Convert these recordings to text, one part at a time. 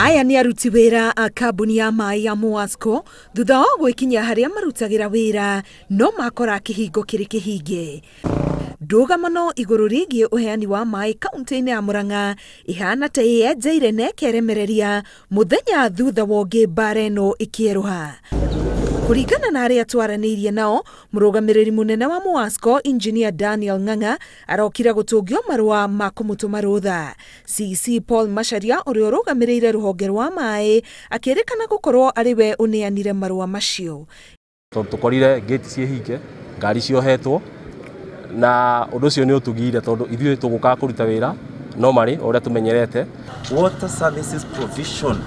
Aya nĩ aruti wĩra a kambuni ya maĩ ya Muasco thutha wa gwĩkinyia harĩa marutagĩra wĩra no makora kĩhingo kĩrĩ kĩhinge. Ndũgamano igũrũ rĩgiĩ ũheani wa maĩ kaunti-inĩ ya Murang'a ihana ta ĩyenjeire na ĩkeremereria mũthenya thutha wa ũngĩ mbara ĩno ĩkĩerũha. Kũringana na arĩa twaranĩirie nao, mũrũgamĩrĩri mũnene wa Muasco Engineer Daniel Ng'ang'a arokire gũtũngio marũa ma kũmũtũma rũtha. CC Paul Macharia ũrĩa ũrũgamĩrĩire rũhonge rwa maĩ akĩrĩkana gũkorwo arĩ we ũneanire marũa macio. Tondũ tũkorire gate ciĩ hinge, ngari ciohetwo, na ũndũ ũcio nĩ ũtugire tondũ ithuĩ tũgũkaga kũruta wĩra no marĩ o ũrĩa tũmenyerete. Water services provision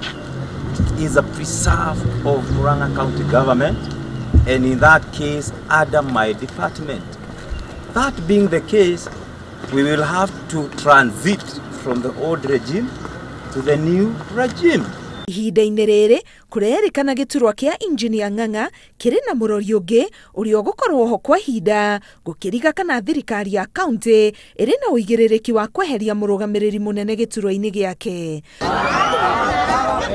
is a preserve of Murang'a County Government, and in that case under my department. That being the case, we will have to transit from the old regime to the new regime. Ihinda-inĩ rĩrĩ kũrerĩkana gĩturwa kĩa Engineer Ng'ang'a kĩrĩ na mũrori ũngĩ ũrĩa ũgũkorwo ho kwa ihinda gũkĩriga kana thirikari ya kaunti ĩrĩ na ũigĩrĩrĩki wa kweheria mũrũgamĩrĩri mũnene gĩturwa-inĩ gĩake.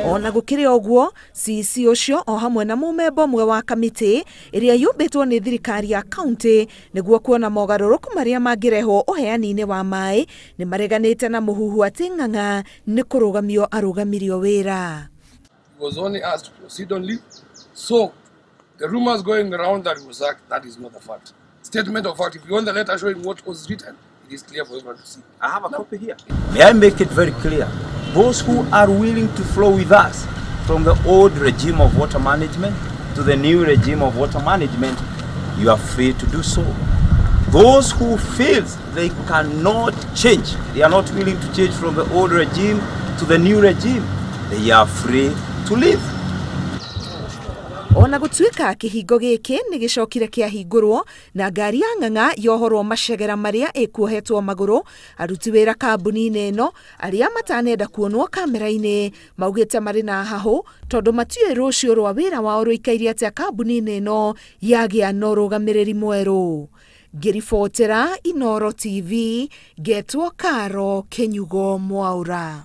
Ona gũkĩrĩ ũguo, CC ũcio o hamwe na mũmemba ũmwe wa kamĩtĩ ĩrĩa yũmbĩtwo nĩ thirikari ya kaunti nĩguo kuona mogarũrũku marĩa mangĩrehwo ũheani-inĩ wa maĩ nĩ mareganĩte na mũhuhu atĩ Ng'ang'a nĩ kũrũgamio arũgamirio wĩra. He was only asked to proceed on leave. So the rumors going around that he was sacked, that is not the fact. Statement of fact, if you want the letter showing what was written, it is clear for everyone to see. I have a copy here. May I make it very clear? Those who are willing to flow with us from the old regime of water management to the new regime of water management, you are free to do so. Those who feel they cannot change, they are not willing to change from the old regime to the new regime, they are free to leave. Ona gũtuĩka kĩhingo gĩkĩ nĩ gĩcokire kĩahingũrwo na ngari ya Ng'ang'a yohorwo macegera marĩa ĩkuohetwo magũrũ, aruti wĩra kambuni-inĩ ĩno arĩa matanenda kuonwo kamera-inĩ maugĩte marĩ na hahũ tondũ matiũĩ rũciũ rwa wĩra wao rũikaire atĩa kambuni-inĩ ĩno yagĩa na ũrũgamĩrĩri mwerũ. Ngĩribotera Inooro TV, ngetwo Karo Kĩnyugo Mwaura.